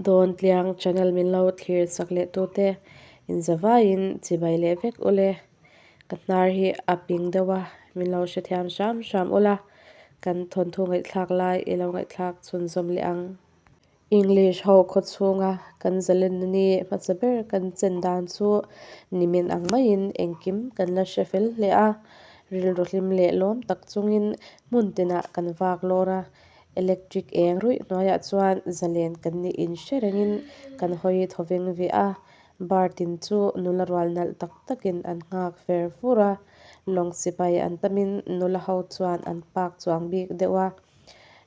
Dawntliang channel min lo thlir sak leh tute inzavaiin chibai leh vek ule. Ka hnar hi a ping deuh a, min lo hrethiam hram hram ula, kan thawnthu ngaihthlak lai i lo ngaihthlak chhunzawm leh ang. English ho khaw chhunga kan zalenna ni hmasa ber kan chen dan chu nimin ang maiin engkim kan la hre fel hle a, rilru hlim leh lawm tak chungin hmun tinah kan vak lawr a, electric eng ruih hnuaiah chuan zalen kan nih inhre rengin kan hawi thaw veng ve a, bar tin chu nula rual nalh tak takin an nghak fer fur a, lawng sipai an tamin nula ho chuan an pak chuang bik deuh a.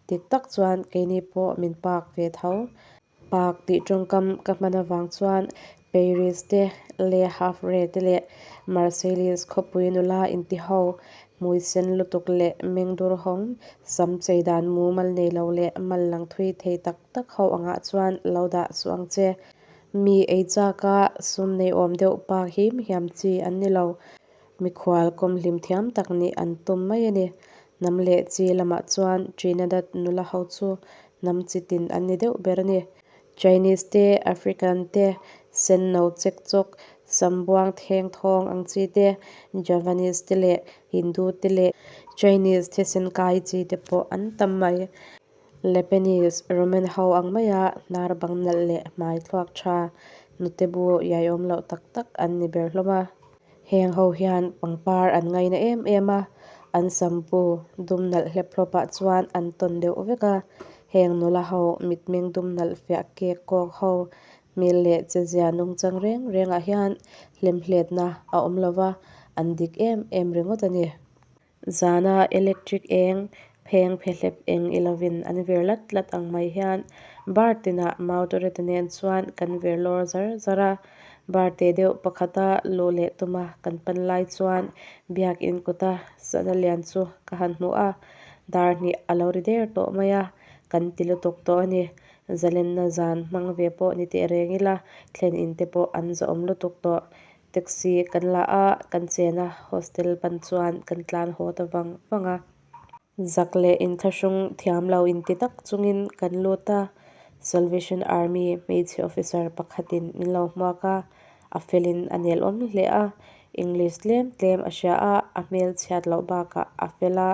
Dik tak chuan keini pawh min pak ve tho. Pak tih tawngkam ka hman avang chuan Paris te, Le Havre te leh Marseilles khawpui nula inti ho, hmui sen lutuk leh meng dur hawng, sam chei dan mumal nei lo leh mal lang thui thei tak tak ho angah chuan lo dah suh ang che. Mi ei chaka sum nei awm deuh pak him hiam chi an ni lo. Mikhual kawm hlim thiam tak nih an tum mai a ni. Hnam leh chi lamah chuan Trinidad nula ho chu hnam chi tin an ni deuh ber a ni. Chinese te, African te, senno chek chawk, sambuang theng thawng ang chi te, Javanese te leh Hindu te leh Chinese thisen kai chi te pawh an tam mai. Lebanese, Roman ho ang maia hnar bang nalh leh hmai thluak tha, hnute bu iaiawm loh tak tak an ni ber hlawm a. Heng ho hian pangpar an ngaina em em a, an sampu dum nalh hlep hlawp ah chuan an tawn deuh vek a. Heng nula ho mitmeng dum nalh fiah kek kawk ho hmel leh chezia nungchang reng reng ah hian hlemhletna a awm lo va, an dik em em ringawt a ni. Zana electric eng pheng phehlep eng i lovin an vir lat lat ang mai hian bar tinah Mautorete nen chuan kan vir lawr zar zar a. Bar te deuh pakhata luh leh tuma kan pan lai chuan biakin kawta sana lian chu ka han hmu a, dar hnih a lo ri der tawh mai a, kan ti lutuk tawh a ni. Zalenna zan hmang ve pawh ni teh reng ila thlen in te pawh an zawhawm lutuk tawh. Taxi kan la a, kan chen a, hostel pan chuan kan tlan haw ta vang vang a. Zak leh inthlahrung thiam lo inti tak chungin kan lut a, Salvation Army hmeichhe officer pakhatin min lo hmuak a, a felin a nel awm hle a, English tlem tlem a hria a, a hmel chhiat loh bakah a fel a,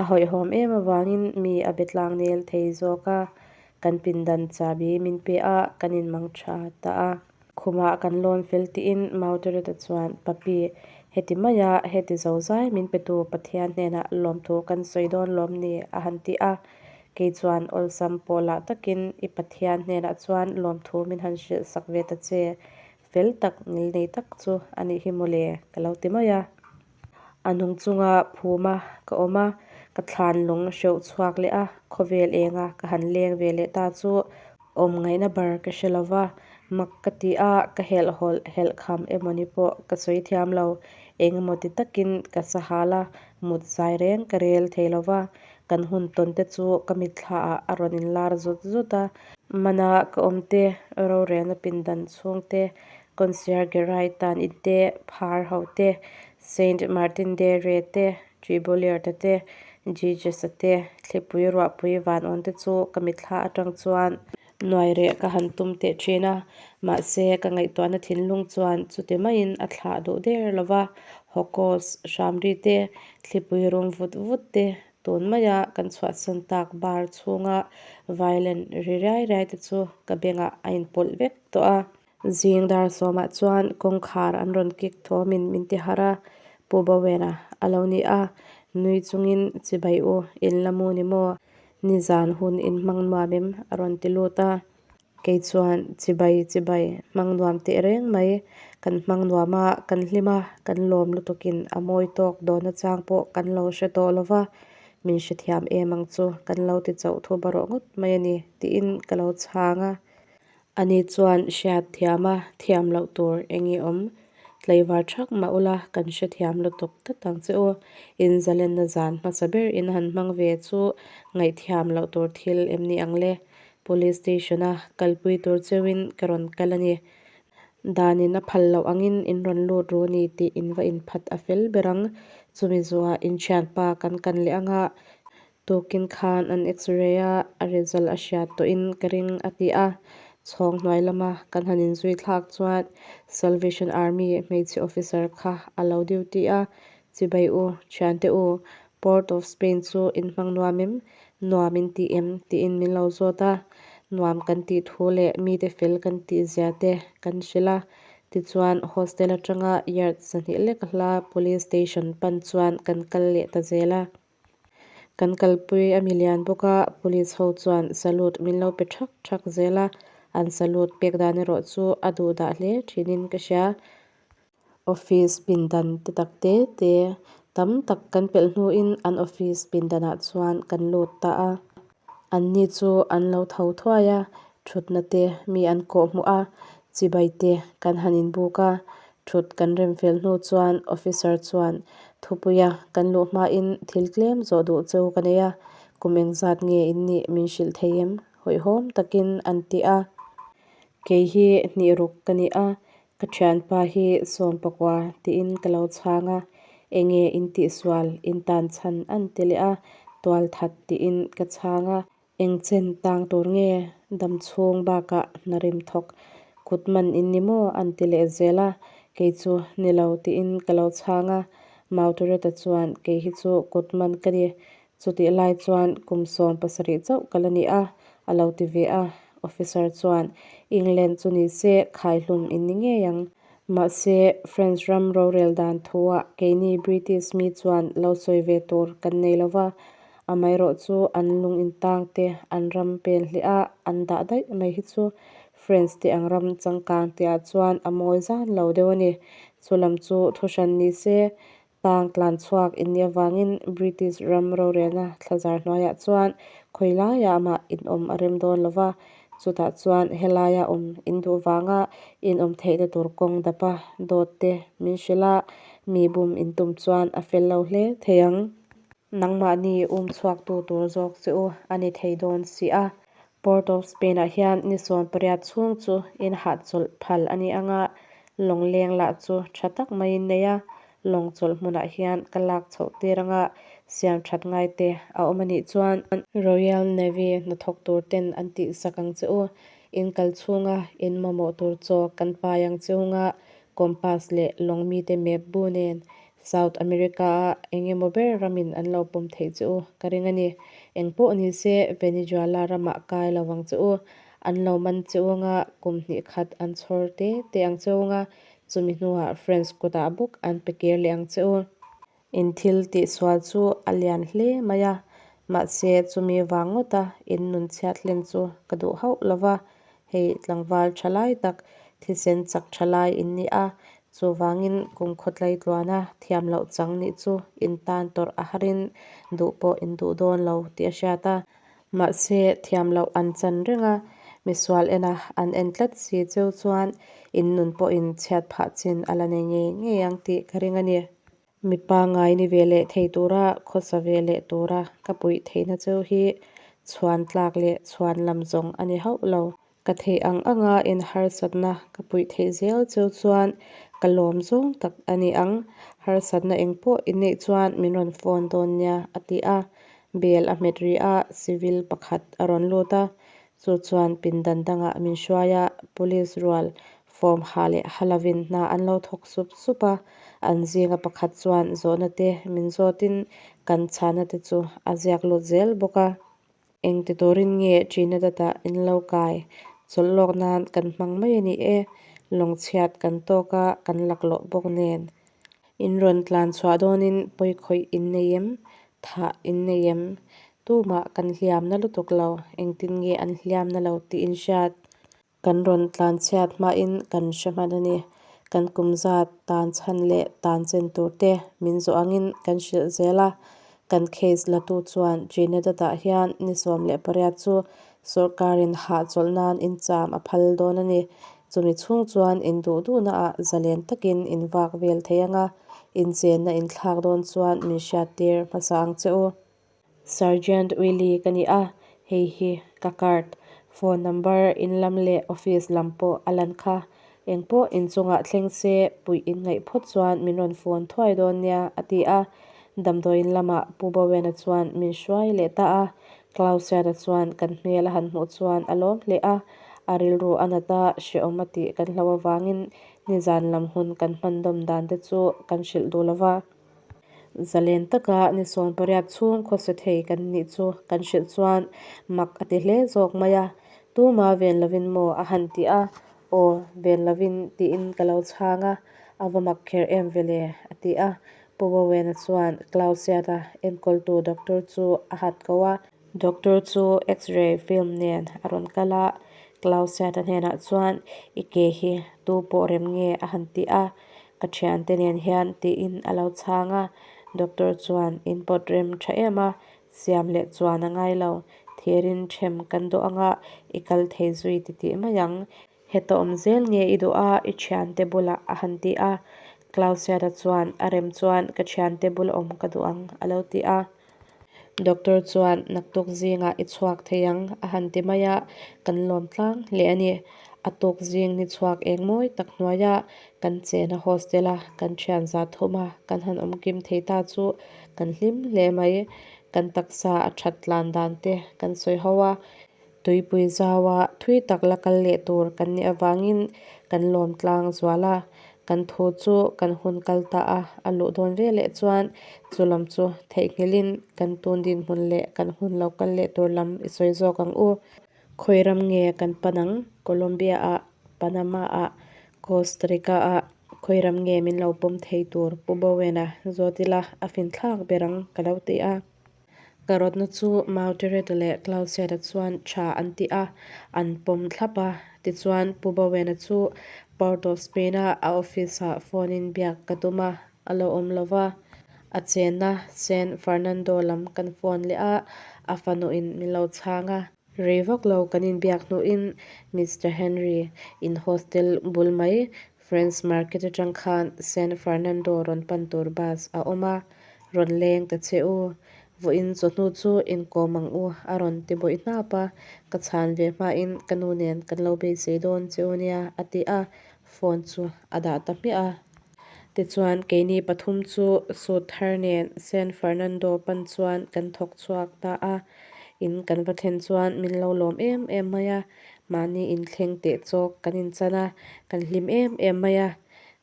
A hawihhawm em avangin mi a be tlang nel thei zawk a, kan pindan chahbi min pe a, kan inmang tha ta a. Khumah kan lawn fel tiin Mautoreta chuan, Papi, heti maia heti zo zai min petu Pathian hnenah lawmthu kan sawi dawn lawm ni? a han ti a. Kei chuan awlsam pawh lah takin i Pathian hnenah chuan lawmthu min han hrilh sak ve ta che, fel tak ngilnei tak chu a nih hi mawle, ka lo ti mai a. A nung chunga phuma ka awm a, ka thlan lung hreuh chhuak leh a, khawvel enga ka han leng ve leh ta chu awm ngaihna bar ka hre lo va, mak ka ti a, ka helh hawlh helh kham emawni pawh ka sawi thiam lo, engemaw ti takin ka sahal a, mut zai reng ka rel thei lo va, kan hun tawn te chu ka mitthla ah a rawn inlar zut zut a, mana ka awm te, rorelna pindan chhung te, Conciergerai tan in te, phar ho te, Saint Martin de Re te, Tribolier te te, Jesus-a te, thlipui ruahpui van awn te chu ka mitthla atang chuan nuai reh ka han tum teh thin a, mahse ka ngaihtuahna thinlung chuan chuti maiin a thlah duh der lo va, Hawkos hramri te, thlipui rum vut vut te, tun maia kan chhuahsan tak bar chhunga violin ri riai riai te chu ka bengah a inpawlh vek tawh a. Zing dar sawmah chuan kawngkhar an rawn kik thawmin min ti harh a, Pu Bawena a lo ni a, nui chungin chibai u in la mu ni maw? Nizan hun in hmang nuam em? a rawn ti lut a. Kei chuan chibai chibai hmang nuam teh reng mai, kan hmang nuam a, kan hlim a, kan lawm lutukin a mawi tawk dawn achang pawh kan lo hre tawh lo va, min hrethiam em ang chu kan lo ti chauh thu barawh ngawt mai a ni tiin ka lo chhang a. Ani chuan hriat thiam a, thiam loh tur eng i awm? Tlaivar thak mah ula kan hrethiam lutuk tlat ang che u. In zalenna zan hmasa ber in han hmang ve chu ngaihthiam loh tur thil em ni ang le? Police station a kalpui tur cheuhin ka rawn kal a ni. Danin a phal loh angin in rawn lut ru ni tih in va inphat a fel ber ang. Chumi zuah inthianpa kan kan leh anga Tukin khan an x-ray a, a result a hriat tawhin ka ring a ti a. Chhawng hnuai lama kan han inzui thlak chuan Salvation Army hmeichhe officer kha a lo duty a, Chibai u, thiante u, Port of Spain chu in hmang nuam em? Nuam in ti em? tiin min lo zawt a. Nuam kan tih thu leh mite fel kan tih zia te kan hrilh a. Tichuan, hostel atanga yard 2 lek a hla police station pan chuan kan kal leh ta zel a. Kan kalpui a mi lian bawk a, police ho chuan salute min lo pe thak thak zel a, an salute pek dan erawh chu a duh dah hle thinin ka hria. Office pindan te tak te te tam tak kan pelh hnuin an office pindanah chuan kan lut ta a. Anni chu an lo tho thuai a, thutna te mi an kawh hmuh a, chibai te kan han inbuk a. Thut kan rem fel hnu chuan officer chuan thupuia kan luh hmain thil tlem zawh duh cheu ka nei a, kum engzat nge in nih min hrilh thei em? Hawihhawm takin an ti a. Kei hi hnih ruk ka ni a, Ka thianpa hi 19 tiin ka lo chhang a, enge in tihsual in tan chhan an ti leh a, tual that tiin ka chhang a. Eng chen tang tur nge dam chhung bakah hna rim thawk kut man in ni maw an ti leh zel a, kei chu ni lo tiin ka lo chhang a. Mautureta chuan kei hi chu kut man ka ni, Chutih lai chuan kum 17 chauh ka la ni a, a lo ti ve a. Officer chuan, England chu ni se khaihlum in ni ngei ang. Mahse, French ram rorel dan thuah keini British mi chuan lo sawi ve tur kan nei lo va, amaherawh chu an lung intang te an ram pen hliah a an dah daih mai hi chu French te ang ram changkang tihah chuan a mawi zan lo deuh a ni. Chulam chu thuhran ni se, Tang tlan chhuak in nih avangin British ram rorelna thlazar hnuaiah chuan khawi laiah mah in awm a rem dawn lo va, chutah chuan helaia awm in duh vanga in awm theihna tur kawng dapa dawt te min hrilh a, mi bum in tum chuan a fel lo hle thei ang. Nangmahni um chhuaktu tur zawk che u a ni thei dawn si a. Port of Spain-ah hian ni 18 chhung chu in hahchawlh phal a ni ang a, lawngleng lah chu tha tak maiin nei a, lawng chawlh hmunah hian ka lak chhoh tir anga siam that ngai te a awm a nih chuan Royal Navy hnathawk tur ten an tihsak ang che u, in kal chhunga in mamawh tur chaw kan pai ang che hunga compass leh lawng mite map bu nen South America-a eng emaw ber ramin an lo pawm theih che u ka ring a ni. Eng pawh ni se, Venezuela ramah kai lo vang che u. An lo man che u anga kum hnih khat an chhawr te te ang che u anga chumi hnuah French kutah bawk an pe kir leh ang che u. In thil tihsual chu a lian hle mai a, mahse chumi vang ngawta in nun chhiat hlen chu ka duh hauh lo va. Hei tlangval tha lai tak, thisen chak tha lai in ni a, chuvangin kum khawtlai tluana thiam loh chang nih chu in tan tawrh a harin duh pawh in duh dawn lo tih a hriat a. Mahse, thiam loh an chan reng a, misual ena an en tlat si cheu chuan in nun pawhin chhiat phah chin a la nei ngei ngei ang tih ka ring a ni. Mi pangngai ni ve leh thei tura khawsa ve leh tura ka puih theihna cheu hi chhuan tlak leh chhuan lam zawng a ni hauh lo. Ka theih ang anga in harsatna ka puih theih zel cheu chuan ka lawm zawng tak a ni ang. Harsatna eng pawh i neih chuan min rawn phone dawn nia, a ti a. Bel a hmet rih a, civil pakhat a rawn lut a. Chu chuan pindan dangah min hruai a, police rual Form ha leh ha lovin hna an lo thawk sup sup a, an zinga pakhat chuan zawhna te min zawtin kan chhana te chu a ziak lut zel bawk a. Engti turin nge Trinidad-ah in lo kai? Chawlh lawk nan kan hmang mai a ni e, lawngchhiat kan tawk a, kan laklawh bawk nen. In rawn tlan chhuah dawnin pawikhawih in nei em? Thah in nei em? Tumah kan hliamna lutuk lo, engtin nge an hliamna lo tih in hriat? Kan rawn tlan chhiat hmain kan hre hman a ni. Kan kum zat tan chhan leh tan chen tur te min zawh angin kan hrilh zel a. Kan case latu chuan Trinidad-ah hian ni 18 chu sawrkarin hahchawlh nan incham a phal dawn a ni. Chumi chhung chuan in duh duhnaah zalen takin in vak vel thei ang a, inchenna inthlak dawn chuan min hriattir hmasa ang che u. Sergeant Willie ka ni a, hei hi ka card, phone number, in lam leh office lam pawh a lan kha. Engpawh inchungah thleng se puih in ngaih phawt chuan min rawn phone thuai dawn nia, a ti a. Damdawiin lamah Pu Bowen-a chuan min hruai leh ta a. Clausiana chuan kan hmel a han hmuh chuan a lawm hle a, A rilru a nat a, hrehawm a tih kan hlauh avangin nizan lam hun kan hman dawm dan te chu kan hrilh duh lo va. Zalen taka ni 18 chhung khawsa thei kan nih chu kan hrilh chuan mak a ti hle zawk mai a. Tuma ven lovin maw a han ti a, Aw, ven lovin tiin ka lo chhang a, a va mak kher em vele a ti a. Pu Bowena chuan Clausiata enkawltu doctor chu a han ko a. Doctor chu X-ray film nen a rawn kal a, Clausiata hnenah chuan I ke hi tu pawh rem nge a han ti a, ka thiante nen hian tiin a lo chhang a. Doctor chuan In pawt rem tha em a, siam leh chuan a ngai lo, thirin them kan duh anga i kal thei zui titih mai ang. Heta awm zel nge i duh a, i thiante bulah a han ti a. Clausiata chuan a rem chuan ka thiante bula awm ka duh ang a lo ti a. Doctor chuan naktuk zingah i chhuak thei ang a han ti mai a, kan lawm tlang hle a ni. A tuk zing ni chhuak eng mawi tak hnuaia kan chena hostel a kan thian za thum a kan han awm kim thei ta chu kan hlim hle mai. Kan taksa a that tlan dan te kan sawi ho a. Tuipui zaua thui tak la kal leh tur kan nih avangin kan lawm tlang zual a, kan thu chu kan hun kal ta a, a luh dawn ve leh chuan chu lam chu theihnghilhin kan tun dinhmun leh kan hun lo kal leh tur lam i sawi zawk ang u. Khawi ram nge kan pan ang? Colombia-ah, Panama-ah, Costa Rica-ah khawi ram nge min lo pawm thei tur Pu Bowen-a zawt ila a finthlak ber ang ka lo ti a. Ka rawtna chu Mautereta leh Clauseta chuan tha an ti a, an pawm thlap a. Tichuan, Pu Bowena chu Port of Spain-a a office-ah phone-in biak ka tum a, a lo awm lo va. A chenna San Fernando lam kan phone leh a, a fanuin min lo chhang a. Rei vak lo kan inbiak hnuin Mister Henry in hostel bul mai Friends Market atang khan San Fernando rawn pan tur bus a awm a, rawn leng ta che u. Vawiin chawhnu chu inkawm ang u a rawn ti bawih hnap a, ka chhan ve hmain ka nu nen kan lo beisei dawn che u nia a ti a, phone chu a dah ta hmiah a. Tichuan keini pathum chu suit thar nen San Fernando pan chuan kan thawk chhuak ta a, in kan va thlen chuan min lo lawm em em mai a. Mahni inthleng teh chawk kan inchan a, kan hlim em em mai a.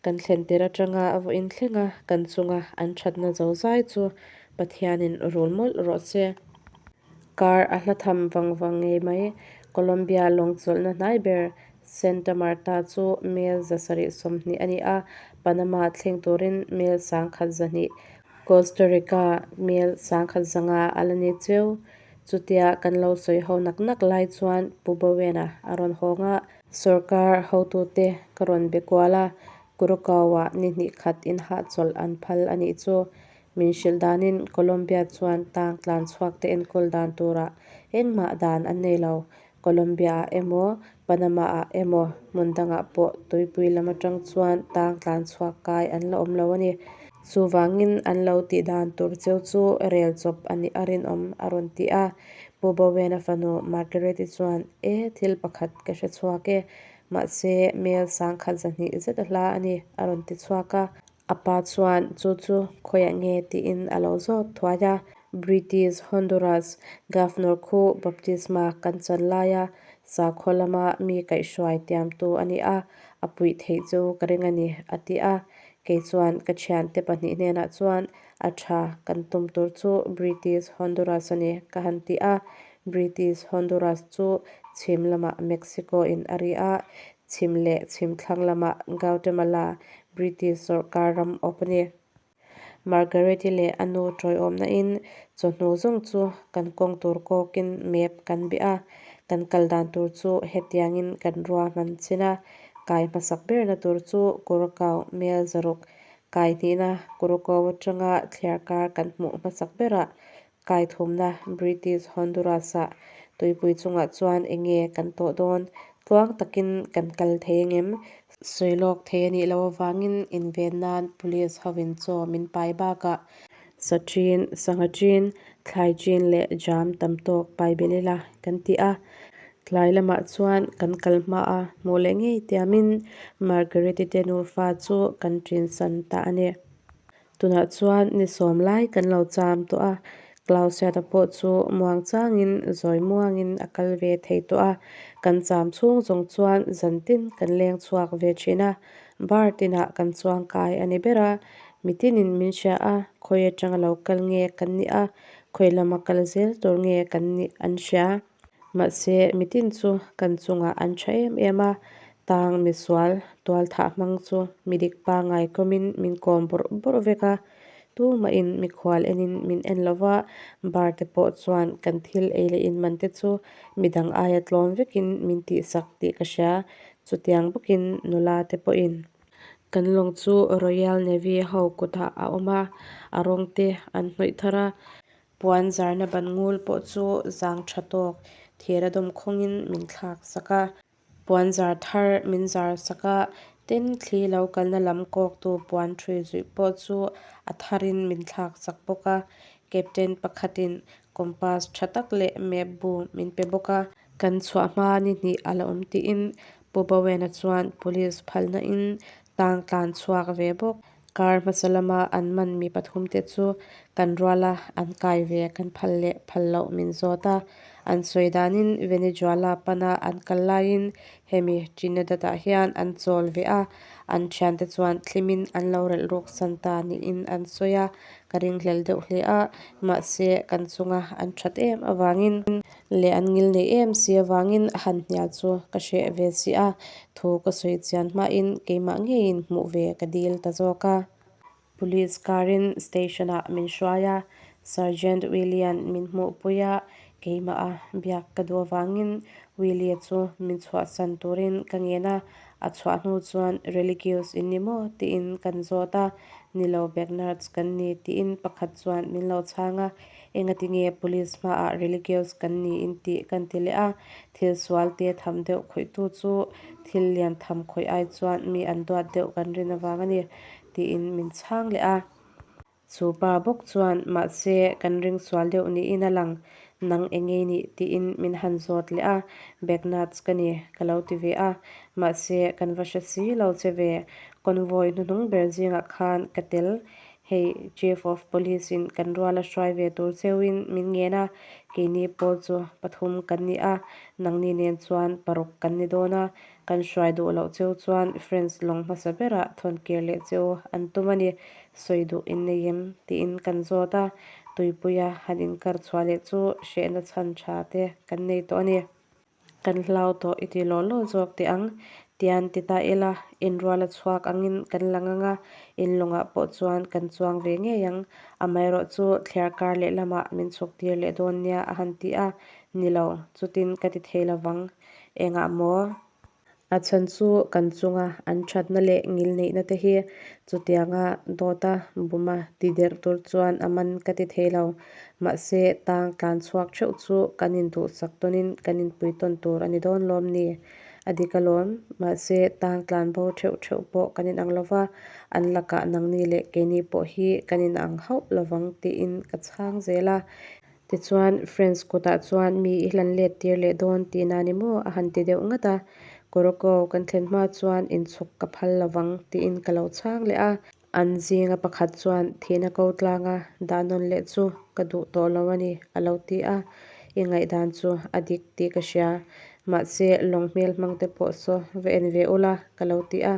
Kan thlen tir atanga a vawiin thleng a, kan chunga an thatna zo zai chu Pathianin rul mawlh rawh se. Kar a hla tham vang vang ngei mai. Colombia lawng chawlhna hnai ber Santa Marta chu mel 720 a ni a, Panama thleng turin mel 1100, Costa Rica mel 1100 a la ni cheu. Chutia kan lo sawi ho nak nak lai chuan Pu Bowena a rawn hawng a. Sorkar hotute ka rawn be kual a, Curacao-ah ni hnih khat inhahchawlh an phal a nih chu. Min hrilh danin Colombia chuan tang tlan chhuakte enkawl dan turah engmah dan an nei lo. Colombia-ah emaw, Panama-ah emaw, hmun dangah pawh tuipui lam atang chuan tang tlan chhuak kai an la awm lo a ni. Chuvangin an lo tih dan tur cheu chu rel chawp a nih a rinawm a rawn ti a. Pu Bowen-a fanu Margaret-i chuan, E, thil pakhat ka hre chhuak e. Mahse, mel 1100 zet a hla a ni, a rawn ti chhuak a. A pa chuan chu chu khawiah nge tiin a lo zawt thuai a. British Honduras Governor khu baptisma kan chan laia sakhaw lama mi kaihhruai tiamtu a ni a, a puih theih chu ka ring a ni, a ti a. Kei chuan ka thiante pahnih hnenah chuan a tha kan tum tur chu British Honduras a ni ka han ti a. British Honduras chu chhim lamah Mexico in a ri a, Chhim leh chhim thlang lamah Guatemala, British sawrkar ram awp a ni. Margaret-i leh a nu tawiawmna in chawhnu zawng chu kan kawng tur kawkin map kan bih a, kan kal dan tur chu hetiangin kan ruahman chin a, kai hmasak berna tur chu Curacao mel zaruk kai hnihna Curacao atanga thliarkar kan hmuh hmasak berah Kaithumna British Honduras-ah tuipui chungah chuan eng nge kan tawh dawn? Tluang takin kan kal thei angem? Sawi lawk thei a nih loh avangin inven nan police hovin chaw min pai bakah sa chin, sangha chin, thlai chin leh jam tam tawk pai belh ila kan ti a. Tlai lamah chuan kan kal hma a, hmuh leh ngei tiamin Margaret-i te nufa chu kan ṭinsan ta a ni. Tunah chuan ni sawm lai kan lo cham tawh a, Clausiata pawh chu muang changin zawi muangin a kal ve thei tawh a, kan cham chhung zawng chuan zantin kan leng chhuak ve thin a, bar tinah kan chuang kai a ni ber a, mitinin min hria a, khawi atanga lo kal nge kan nih a, khawi lama kal zel tur nge kan nih an hria. Mahse, mitin chu kan chungah an tha em em a, tang misual tualthah hmang chu midik pangngai kawmin min kawm bawrh bawrh vek a, tumahin mikhual enin min en lo va, bar te pawh chuan kan thil ei leh inman te chu midang aia tlawm vekin min tihsak tih ka hria, chutiang bawkin nula te pawhin. Kan lawng chu Royal Navy ho kutah a awm a, a rawng te an hnawih thar a. Puan zarna ban ngul pawh chu zang tha tawk thir a dawm khawngin min thlak sak a. Puan zar thar min zar sak a, tin thli lo kalna lam kawktu puan ṭhui zuih pawh chu a tharin min thlak sak bawk a. Captain pakhatin compass tha tak leh map bu min pe bawk a. Kan chhuah hma ni hnih a la awm tiin Pu Bowen-a chuan police phalna in tang tlan chhuak ve bawk. Kar hmasa lama an man mi pathumte chu kan ruala an kai ve kan phal leh phal loh min zawt a. An sawi danin Venezuela pana an kal laiin hemi Trinidad-ah hian an chawl ve a, an thiante chuan thlimin an lo relh ruk san ta niin an sawi a, ka ringhlel deuh hle a, mahse kan chunga an that em avangin leh an ngil nei em si avangin a han hnial chu ka hreh ve si a, thu ka sawi chian hmain keimah ngeiin hmuh ve ka dil ta zawk a. Police car-in station-ah min hruai a, Sergeant Willie-a'n min hmuhpui a, keimaha biak ka duh avangin Willie chu min chhuahsan turin ka ngen a, a chhuah hnu chuan Religious in ni maw? tiin kan zawt a, Ni lo Bernards kan ni tiin pakhat chuan min lo chhang a, Engati nge police hmaah religious kan ni in tih kan ti leh a, thil sual te tham deuh khawihtu chu thil lian tham khawih ai chuan mi an duat deuh kan rin avang a ni tiin min chhang leh a. Chu pa bawk chuan mahse kan ring sual deuh niin a lang, nang engei nih tiin min han zawt leh a, Bagnuts ka ni ka lo ti ve a, mahse kan va hre si lo che ve, convoy hnuhnung ber zingah khan ka tel Hei Chief of Police in kan rual a hruai ve tur cheuhin min ngen a, keini pawl chu pathum kan ni a, nangni nen chuan paruk kan ni dawn a, kan hruai duh loh cheu chuan Friends lawng hmasa berah thawn kir leh cheu an tum a ni, sawi duh in nei em? tiin kan zawt a, tuipuia han inkar chhuah leh chu hrehna chhan tha te kan nei tawh a ni. Kan hlau tawh i ti law law zawk teh ang. Tian ti ta ila, inrual a chhuak angin kan lang ang a, in lawngah pawh chuan kan chuang ve ngei ang. Amaherawh chu thliar kar leh lamah min chhuk tir leh dawn nia a han ti a, Ni lo, chutin ka ti thei lovang. Engah maw? A chhan chu kan chunga an thatna leh ngilneihna te hi chutianga dawta buma ti derh tur chuan a man ka ti thei lo. Mahse, tang tlan chhuak theuh chu kan induhsak tawnin kan inpui tawn tur a ni dawn lawm ni? A dik alawm. Mahse, tang tlan bo theuh theuh pawh kan inang lo va, an lakah nangni leh keini pawh hi kan inang hauh lovang tiin ka chhang zel a. Tichuan, French kutah chuan mi i hlan let tir leh dawn tihna ni maw? a han ti deuh ngat a. Kuroko kan thlen hma chuan inchhuk ka phal lovang tiin ka lo chhang leh a. An zinga pakhat chuan thihna ko tlanga dah nawn leh chu ka duh tawh lo a ni a lo ti a. I ngaihdan chu a dik tih ka hria. Mahse, lawng hmel hmang te pawh saw va en ve ula ka lo ti a.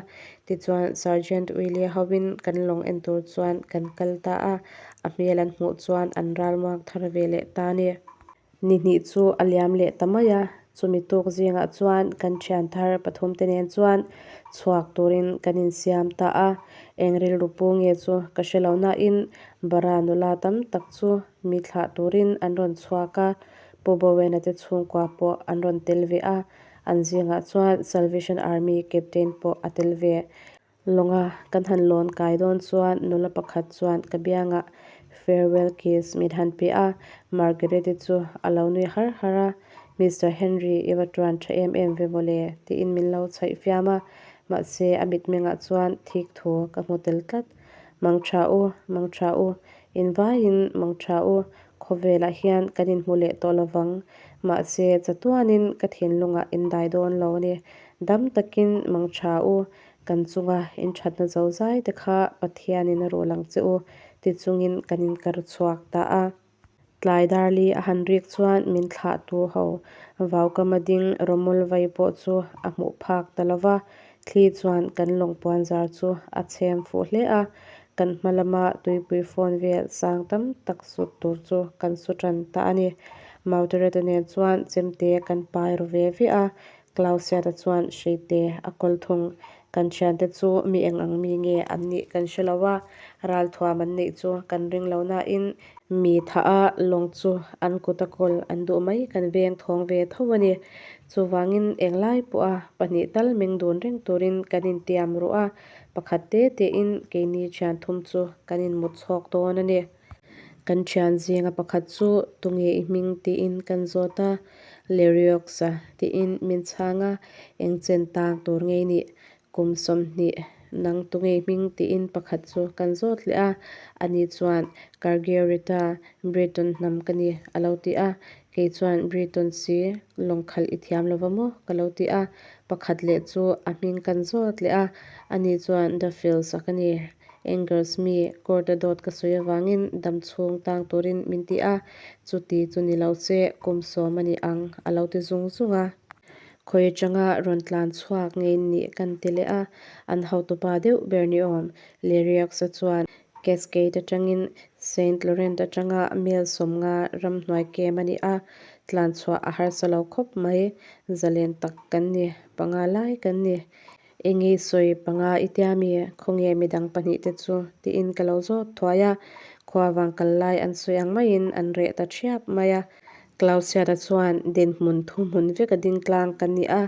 Tichuan, Sergeant Willie hoin kan lawng en tur chuan kan kal ta a, a hmel an hmuh chuan an ral muang thar ve leh ta a ni. Ni hnih chu a liam leh ta mai a, chumi tuk zingah chuan kan thian thar pathum te nen chuan chhuak turin kan insiam ta a. Eng rilru pu nge chu ka hre lo nain Bara nula tam tak chu mi thlah turin an rawn chhuak a, Pu Bowen-a te chhungkua pawh an rawn tel ve a, an zingah chuan Salvation Army Captain pawh a tel ve. Lawnga kan han lawn kai dawn chuan nula pakhat chuan ka biangah farewell kiss min han pe a, Margaret-i chu a lo nui har har a, Mister Henry i va tuan tha em em ve mawle tiin min lo chhaih fiam a, mahse a mitmengah chuan thik thu ka hmu tel tlat. Mang tha u, mang tha u, invaiin mang tha u, Khawvelah hian kan inhmu leh tawh lovang. Mahse, chatuanin ka thinlungah in dai dawn lo a ni. Dam takin mang tha u, kan chunga inthatna zo zai te kha Pathianin a ruh lang che u, ti chungin kan inkar chhuak ta a. Tlai dar li a han rik chuan min thlahtu ho vaukama ding rawmawl vai pawh chu a hmuh phak ta lo va. Thli chuan kan lawng puanzar chu a chhem fuh hle a, kan hma lama tuipui fawn vel sang tam tak sut tur chu kan su tan ta a ni. Mautereta nen chuan chemte kan pai ru ve ve a, Clausiata chuan hreite a kawl thung. Kan thiante chu mi eng ang mi nge an nih kan hre lo a, ralthuam an neih chu kan ring lo nain mi thah a lawng chu an kut a kawl an duh mai kan veng thawng ve tho a ni. Chuvangin englai pawha pahnih tal meng dun reng turin kan intiam ruh a, pakhat te tein keini thian thum chu kan inmut chhawk dawn a ni. Kan thian zinga pakhat chu tunge i hming tiin kan zawt a, Leriox-a tiin min chhang a, eng chen tang tur nge i nih? Kum 20 nang tunge i hming tiin pakhat chu kan zawt leh a, ani chuan Cargeurita, Breton hnam ka ni a lo ti a, kei chuan Breton si lawng khalh i thiam lo va maw ka lo ti a, pakhat leh chu a hming kan zawt leh a, ani chuan Duffields-a ka ni. Engers mi court-a dawt ka sawi avangin dam chhung tang turin min ti a, chuti chu ni lo se kum 10 a ni ang a lo ti zung zung a. Khawi atanga rawn tlan chhuak ngei nih kan ti leh a, an hotupa deuh ber ni awm Leriaksa chuan Cascade atangin Saint Laurent atanga mel 50 ramhnuai kem a ni a, tlan chhuah a harsa lo khawp mai, zalen tak kan ni, panga lai kan ni. Enge i sawi panga i tia mi? Khawnge midang pahnih te chu? tiin ka lo zawt thuai a, khua vang kal lai an sawi ang maiin an reh ta thiap mai a. Clausiata chuan dinhmun thuhmun vek a ding tlang kan ni a,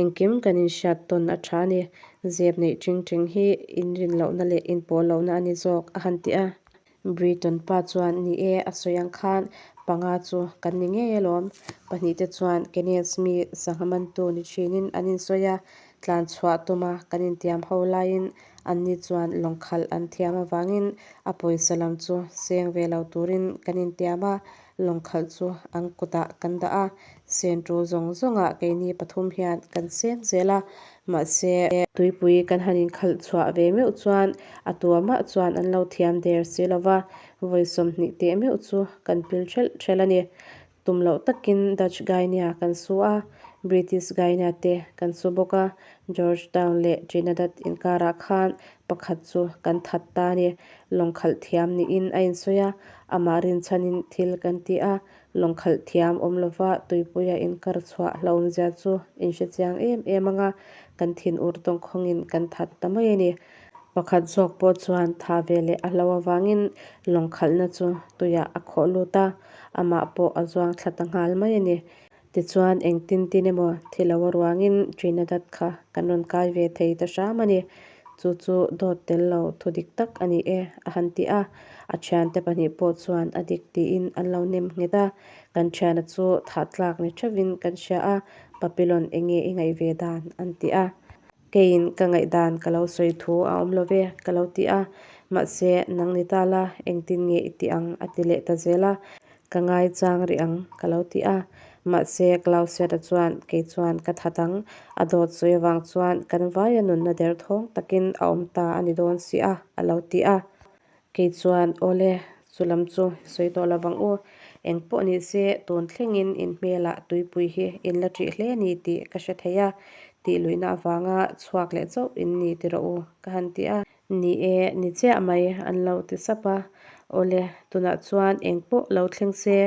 engkim kan inhriat tawn a tha a ni. Zep neih ting ting hi inrin lohna leh inpawh lohna a ni zawk a han ti a. Britton pa chuan ni e a sawi ang khan panga chu kan ni ngei alawm. Pahnih te chuan Kenneth mi sangha mantu ni thinin an insawi a, tlan chhuah tuma kan intiam ho laiin anni chuan lawng khalh an thiam avangin a pawisa lam chu seng ve lo turin kan intiam a, lawng khalh chu an kutah kan dah a, sen tul zawng zawngah keini pathum hian kan seng zel a, mahse, tuipui kan han inkhalh chhuah ve meuh chuan a tuamah chuan an lo thiam der si lo va, vawi 20 teh meuh chu kan pil thelh thelh a ni. Tum loh takin Dutch Guinea kan su a, British Guinea te kan su bawk a, George Town leh Trinidad inkarah khan pakhat chu kan that ta a ni. Lawng khalh thiam niin a insawi a, amah rinchhanin thil kan ti a, lawng khalh thiam awm lova tuipuia inkar chhuah hlauhawmzia chu inhre chiang em em ang a, kan thin ur tawngkhawngin kan that ta mai a ni. Pakhat zawk pawh chuan tha ve leh a hlo avangin lawng khalhna chu tuiah a khawh lut a, amah pawh a zuang thla ta nghal mai a ni. Tichuan engtin tin emaw thi lo a ruangin Trinidad kha kan rawn kai ve thei ta hram a ni. Chu chu dawt tel lo thu dik tak a ni e a han ti a. A thiante pahnih pawh chuan a dik tiin an lo nem nghet a. Kan thiana chu thah tlak ni theuhin kan hria a, Papillon enge i ngaih ve dan an ti a. Keiin ka ngaihdan ka lo sawi thu a awm lo ve ka lo ti a, mahse nang ni ta la engtin nge i tih ang a ti leh ta zel a. Ka ngaichang rih ang ka lo ti a, mahse Clausiata chuan kei chuan ka that ang, a dawt sawi avang chuan kan vaia nunna derthawng takin a awm ta a ni dawn si a a lo ti a. Kei chuan awle chu lam chu sawi tawh lo vang u, eng pawh ni se tun thlengin in hmelah tuipui hi in la ṭih hle ni tih ka hre thei a, tih luihna avanga chhuak leh chauh in ni ti rawh u ka han ti a. Ni e, ni chiah mai an lo ti sap a. Awle, tunah chuan eng pawh lo thleng se,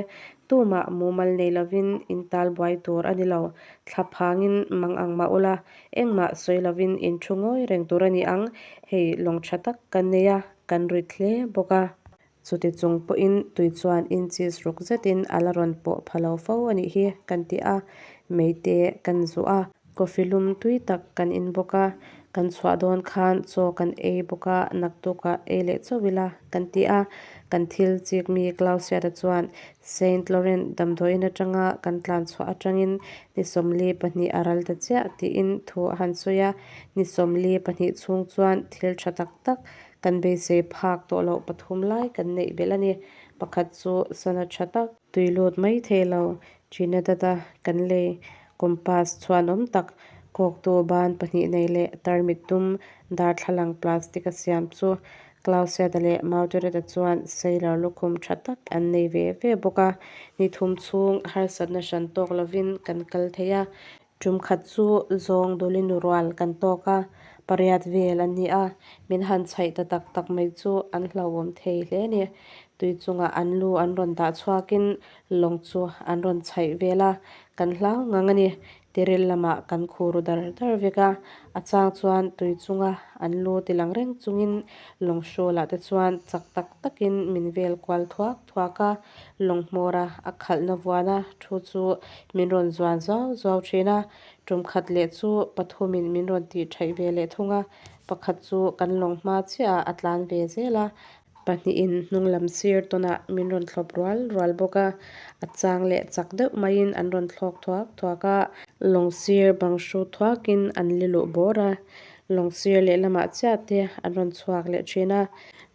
tumah mumal nei lovin in tal buai tur a ni lo. Thla phangin mang ang mah ula, engmah sawi lovin in thu ngawi reng tur a ni ang. Hei lawng tha tak kan nei a, kan rit hle bawk a. Chuti chung pawhin tui chuan inches ruk zetin a la rawn pawh pha lo fo a nih hi kan ti a, meite kan zuh a. Coffee lum tui tak kan in bawk a, kan chhuah dawn khan chaw kan ei bawk a, naktukah ei leh chauh ila kan ti a. Kan thil chik mi Clausiata chuan Saint Laurent damdawiin atanga kan tlan chhuah atangin ni 42 a ral ta chiah tiin thu a han sawi a, ni 42 chhung chuan thil tha tak tak Kan beisei phak tawh loh pathum lai kan neih belh a ni. Pakhat chu sana tha tak. Tui lut mai thei lo. Trinidad-a kan lei compass chhuanawm tak kawktu ban pahnih nei leh tarmit dum darthlalang plastic a siam chu Clausiat-a leh Mautereta chuan sailor lukhum tha tak an nei ve ve bawk a. Ni thum chhung harsatna hran tawk lovin kan kal thei a. Tum khat chu zawng dawlinu rual kan tawk a, pariat vel an ni a, min han chhaih ta tak tak mai chu an hlauhawm thei hle a ni. Tui chungah an lu an rawn dah chhuakin lawng chu an rawn chhaih vel a, kan hlau ngang a ni. Tiril lamah kan khur dar dar vek a, a chang chuan tui chunga an lu ti lang reng chungin lawng hrawlah te chuan chak tak takin min vel kual thuak thuak a, lawng hmawra a khalhna vuana thu chu min rawn zuan zau zau thin a, tum khat leh chu pathumin min rawn tih thaih ve leh thung a, pakhat chu kan lawng hma chiahah a tlan ve zel a. Pahnihin hnung lam sir tawnah min rawn thlawp rual rual bawk a, a chang leh chak deuh maiin an rawn thlawk thuak thuak a, lawng sir bang hru thuakin an li luh bawr a, lawng sir lehlamah chiah te an rawn chhuak leh thin a.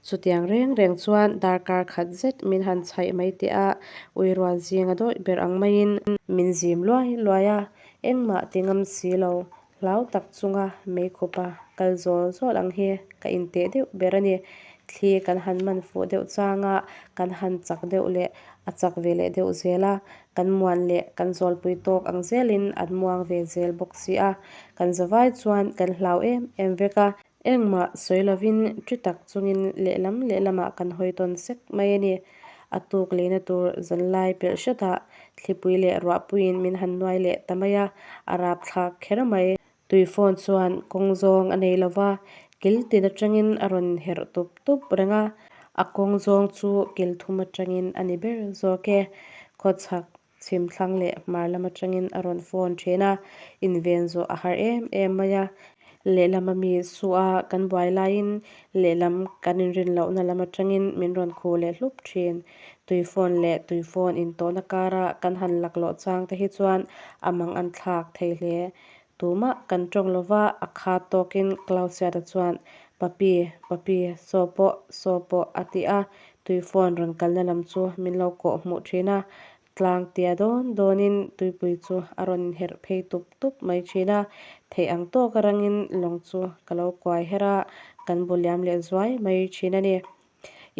Chutiang reng reng chuan darkar khat zet min han chhaih mai teh a, uirual zinga dawih ber ang maiin min zim luai luai a, engmah ti ngam si lo Hlau tak chunga meikhupa kal zawl zawl ang hi ka inteh deuh ber a ni. Thli kan han man fuh deuh changa kan han chak deuh leh a chak ve leh deuh zel a, kan muan leh kan zawlpui tawk ang zelin an muang ve zel bawk si a. Kan zavai chuan kan hlau em em vek a. Engmah sawi lovin ṭi tak chungin lehlam lehlamah kan hawi tawn sek mai a ni. A tuk leina tur zanlai pelh hretah thlipui leh ruahpuiin min han nuai leh ta mai a, a rapthlak kher mai. Tui phone chuan kawng zawng a nei lova, kil tin atangin a rawn herh tup tup reng a, a kawng zawng chu kil thum atangin a ni ber zawk e. Khawchhak Chhim thlang leh hmar lam atangin a rawn phone thin a, inven zawh a har em em mai a. Lehlam ami su a kan buai laiin lehlam kan inrin lohna lam atangin min rawn khuh leh hlup thin. Tui phone leh tui phone intawhna kara kan han laklawh chang te hi chuan a mang an thlak thei hle. Tumah kan tawng lova a khat tawkin Clausiata chuan Papi, Papi, saw pawh, saw pawh a ti a, tui phone rawn kalna lam chu min lo kawh hmuh thin a, tlang tia dawn dawnin tuipui chu a rawn inherh phei tup tup mai thin a, theih ang tawka rangin lawng chu ka lo kuai her a, kan bu liam leh zuai mai thin a ni.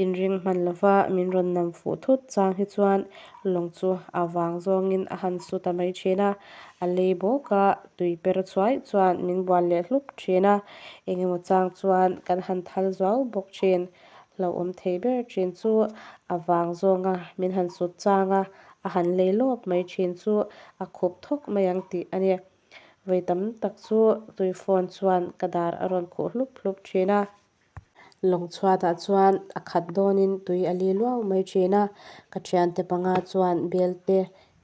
Inring hman lova min rawn nam fuh thut chang hi chuan lawng chu a vang zawngin a han su ta mai thin a, a lei bawk a, tui per chhuai chuan min bual leh hlup thin a, engemaw chang chuan kan han thal zuau bawk thin. Hlauhawm thei ber thin chu a vang zawnga min han sut chang a, a han lei lawp mai thin chu a khup thawk mai ang tih a ni. Vawi tam tak chu tui phone chuan ka dar a rawn khuh hlup hlup thin a. Lawng chhuatah chuan a khat dawnin tui a li luau mai thin a, ka thiante panga chuan bel te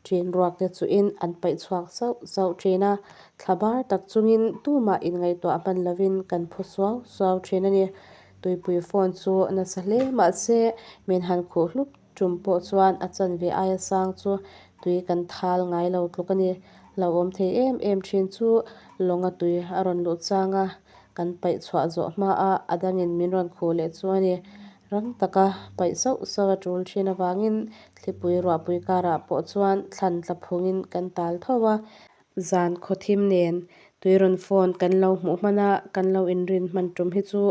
ṭin ruak te chuhin an paih chhuak zauh zauh thin a, thla bar tak chungin tumah inngaihtuah hman lovin kan phu suau suau thin a ni. Tuipui phone chu nasa hle mahse min han khuh hlup tum pawh chuan a chanve aia sang chu tui kan thal ngai lo tluk a ni. Hlauhawm thei em em thin chu lawnga tui a rawn luh chang a. Kan paih chhuah zawh hmaah a dangin min rawn khuh leh chu a ni. Rang taka paih sauh sauh a tul thin avangin thlipui ruahpui karah pawh chuan thlan tla phungin kan tal tho a. Zan khawthim nen tui rawn phone kan lo hmuh hman a, kan lo inrin hman tum hi chu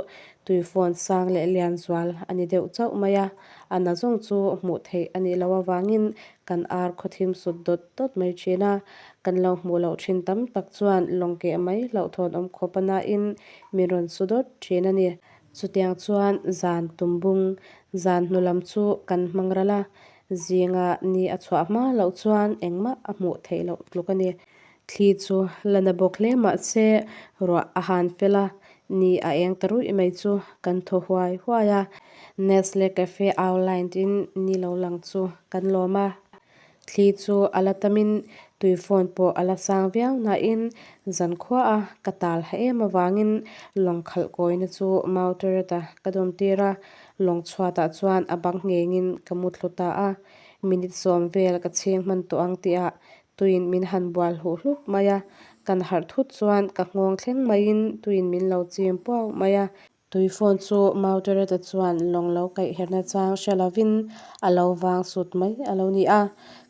tui phone sang leh lian zual a ni deuh chauh mai a. A na zawng chu hmuh theih a nih loh avangin kan ar khawthim sut dawt dawt mai thin a. Kan lo hmuh loh thin tam tak chuan lawng keh mai hlauhthawn awm khawp a nain min rawn su dawt thin a ni. Chutiang chuan zan tumbung zan hnu lam chu kan hmang ral a, zinga ni a chhuah hma loh chuan engmah a hmuh theih loh tluk a ni. Thli chu la na bawk hle mah se ruah a han fel a, ni a eng ta ruih mai chu kan thaw huai huai a. Nestle Cafe outline in ni lo lang chu kan lawm a. Thli chu a la tamin tui phone pawh a la sang viau nain zankhua a ka tal ha em avangin lawng khalh kawina chu mau turret-a ka dawm tir a, lawng chhuatah chuan a bang nghengin ka mu thlu ta a. Minute sawm vel ka chhing hman tawh ang tihah tuiin min han bual huh hlup mai a, kan harh thut chuan ka nghawng thleng maiin tuiin min lo chim puau mai a. Tui phone chu Mautereta chuan lawng lo kaih herna chang hre lovin a lo vang sut mai a lo ni a,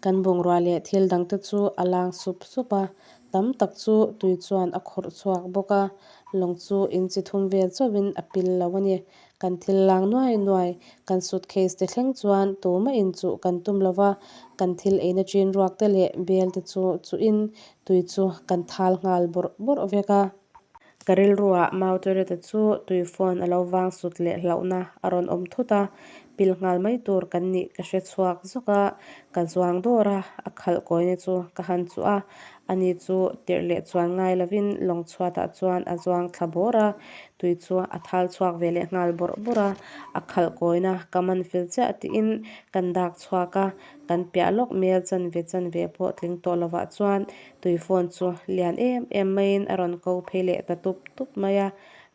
kan bungrua leh thil dangte chu a lang sup sup a, tam tak chu tui chuan a khawrh chhuak bawk a, lawng chu inchi thum vel chauhin a pil lo a ni. Kan thil lang nuai nuai, kan suitcase te thleng chuan tumah inchuh kan tum lo va, kan thil eina chin ruak te leh bel te chu chuhin tui chu kan thal nghal bawrh bawrh vek a. Ka rilruah Mautareta chu tui fawn a lo vang sut leh hlauhna a rawn awm thut a, pil nghal mai tur kan nih ka hre chhuak zawk a, ka zuang dawr a, a khalh kawina chu ka han chuh a, ani chu tirh leh chuan ngai lovin lawng chhuatah chuan a zuang thla bawr a, tui chu a thal chhuak ve leh nghal bawrh bawrh a, a khalh kawina ka man fel chiah tiin kan dak chhuak a, kan piah lawk mel chanve chanve pawh tling tawh lovah chuan Tui phone chu lian em em maiin a rawn ko phei leh ta tup tup mai a,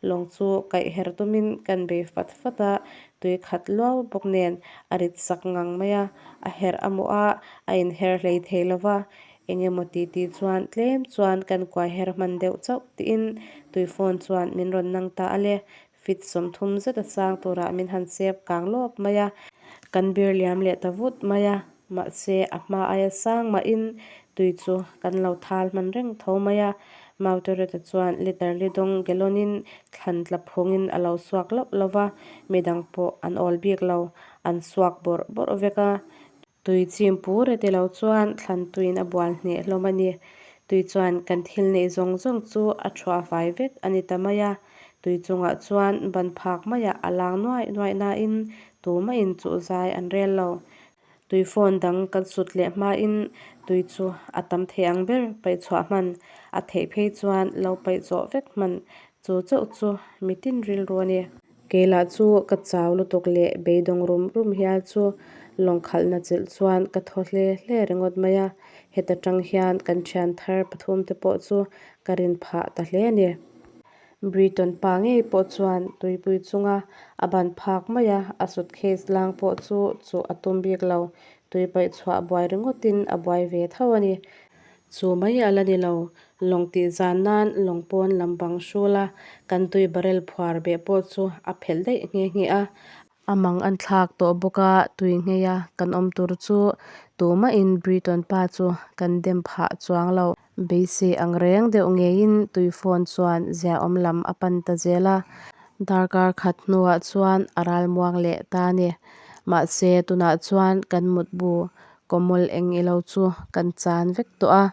lawng chu kaih her tumin kan bei fat fat a, tui khat luau bawk nen a rit sak ngang mai a, a herh a mawh a, a inher hlei thei lo va, eng emaw ti ti chuan tlem chuan kan kuai her hman deuh chauh tiin tui phone chuan min rawn nang ta a le, Fit 30 zet a sang turah min han sep kang lawp mai a, kan bir liam leh ta vut mai a, mahse a hma aia sang mahin tui chu kan lo thal hman reng tho mai a. Mautareta chuan liter li dawng gallon-in thlan tla phungin a lo suak loh lo va, midang pawh an awl bik lo, an suak bawrh bawrh vek a. Tui chim pur e ti lo chuan thlan tuiin a bual hneh hlawm a ni. Tui chuan kan thil neih zawng zawng chu a thuah fai vek a ni ta mai a. Tui chungah chuan ban phak maiah a lang nuaih nuaih nain tumahin chuh zai an rel lo. Tui phone dang kan sut leh hmain tui chu a tam thei ang ber paih chhuah hman a theih phei chuan lo paih zawh vek hman chu chauh chu mitin rilru a ni. Kei lah chu ka chau lutuk leh beidawng rum rum hial chu lawng khalhna chilh chuan ka thaw hle hle ringawt mai a, heta tang hian kan thian thar pathum te pawh chu ka rin phah ta hle a ni. Britton pa ngei pawh chuan tuipui chunga a ban phak mai a, a suitcase lang pawh chu chuh a tum bik lo, tui paih chhuah buai ringawtin a buai ve tho a ni. Chu mai a la ni lo, lawng tih zan nan lawng pawn lam bang hrul a, kan tui barrel phuar beh pawh chu a phelh daih nghe nghe a. A mang an thlak tawh bawk a, tui nghei a kan awm tur chu tumahin Britton pa chu kan dem phah chuang lo. Beisei ang reng deuh ngeiin tui phone chuan ziaawm lam a pan ta zel a, darkar khat hnuah chuan a ralmuang leh ta a ni. Mahse tunah chuan kan mutbu Kawmawlh eng ilo chu kan chan vek tawh a,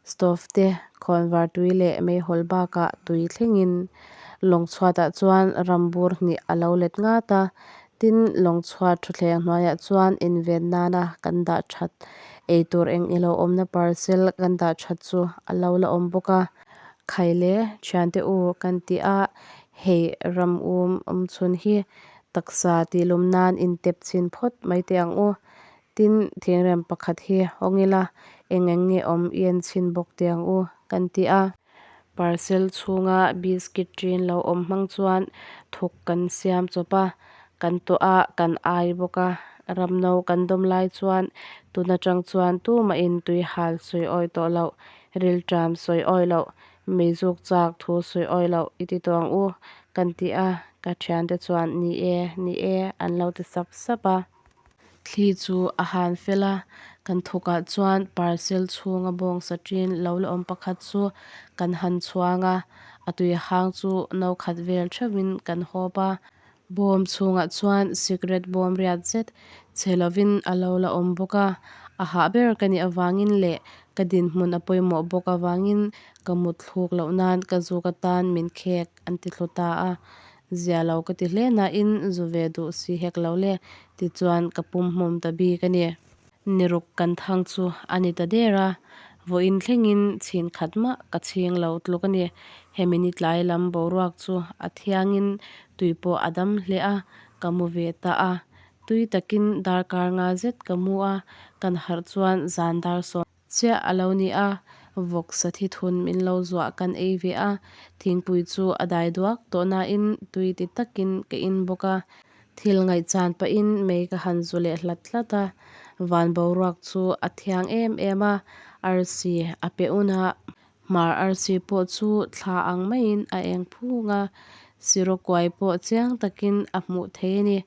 stove te khawnvar tui leh meihawl bakah tui thlengin lawng chhuatah chuan rambur hnih a lo let ngat a, tin lawng chhuat thutthleng hnuaiah chuan inven nana kan dah that eitur eng ilo awmna parcel kan dah that chu a lo la awm bawk a. Khaile thiante u kan ti a, hei ram um awm chhun hi taksa tihlum nan intep chhin phawt mai teh ang u. Tin, thingrem pakhat hi hawng ila, eng eng nge awm i en chhin bawk teh ang u, kan ti a. Parcel chhunga biscuit ṭin lo awm hmang chuan thuk kan siam chawp a, kan tuah a, kan ai bawk a. Ramno kan dawm lai chuan tun aṭang chuan tumahin tui hal sawi awi tawh loh, rilṭam sawi awi loh, meizuk chak thu sawi awi loh i ti tawh ang u, kan ti a. Ka ṭhiante chuan ni e, ni e an lo ti sap sap a. Thli chu a han fel a, kan thukah chuan parcel chhunga bawngsa ṭin lo la awm pakhat chu kan han chhuang a, a tui hang chu no khat vel theuhin kan hawp a. Bawm chhungah chuan cigarette bawm riat zet che lovin a lo la awm bawk a, a hah ber ka nih avangin leh ka dinhmun a pawimawh bawk avangin ka mut thluk loh nan ka zuk atan min khek an ti thlu ta a. Zia lo ka ti hle nain zu ve duh si hek lo le, tichuan ka pum hmawm ta bik a ni. Niruk kan thang chu a ni ta der a, vawiin thlengin chhin khat mah ka chhing lo tluk a ni. Hemi ni tlai lam boruak chu a thiangin tui pawh a dam hle a, ka mu ve ta a. Tui takin darkar nga zet ka mu a, kan harh chuan zan dar sawm. Chiah a lo ni a, vawk sa thi thun min lo zuah kan ei ve a, thingpui chu a dai duak tawh nain tui ti takin ka in bawk a, thil ngaihchan pahin mei ka han zu leh hlat hlat a, van boruak chu a thiang em em a, arsi a pe un a, hmar arsi pawh chu thla ang maiin a eng phung a, siraw kuai pawh chiang takin a hmuh thei a ni,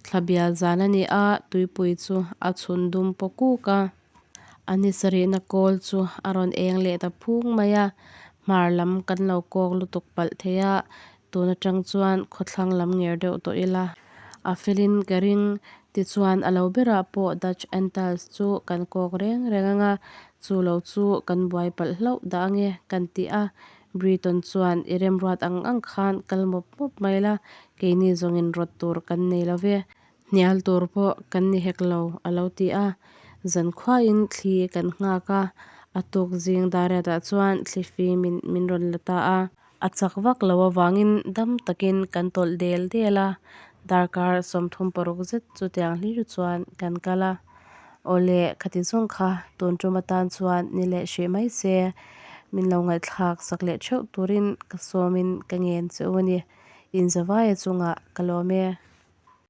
thla bial zan a ni a, tuipui chu a chhun dum paw kuk a. A ni sarihna kawl chu a rawn eng leh ta phung mai a, hmar lam kan lo kawk lutuk palh thei a, tun atang chuan khawthlang lam nger deuh tawh ila. A felin ka ring. Tichuan a lo berah pawh Dutch Antilles chu kan kawk reng reng anga, chu lo chu kan buai palh hlauh dah ange kan ti a. Britton chuan i remruat ang ang khan kal mawp mawp mai la, keini zawngin rawt tur kan nei lo ve. Hnial tur pawh kan ni hek lo, a lo ti a. Zankhuain thli kan nghak a, a tuk zing dariatah chuan thli fimin min rawn la ta a. A chak vak lo avangin dam takin kan tawlh del del a, darkar 36 zet chutiang hlir chuan kan kal a. Awle, khati zawng kha tun tum atan chuan ni leh hrih mai se, min lo ngaihthlak sak leh theuh turin ka sawmin ka ngen che u a ni. Inzavaia chungah ka lawm e.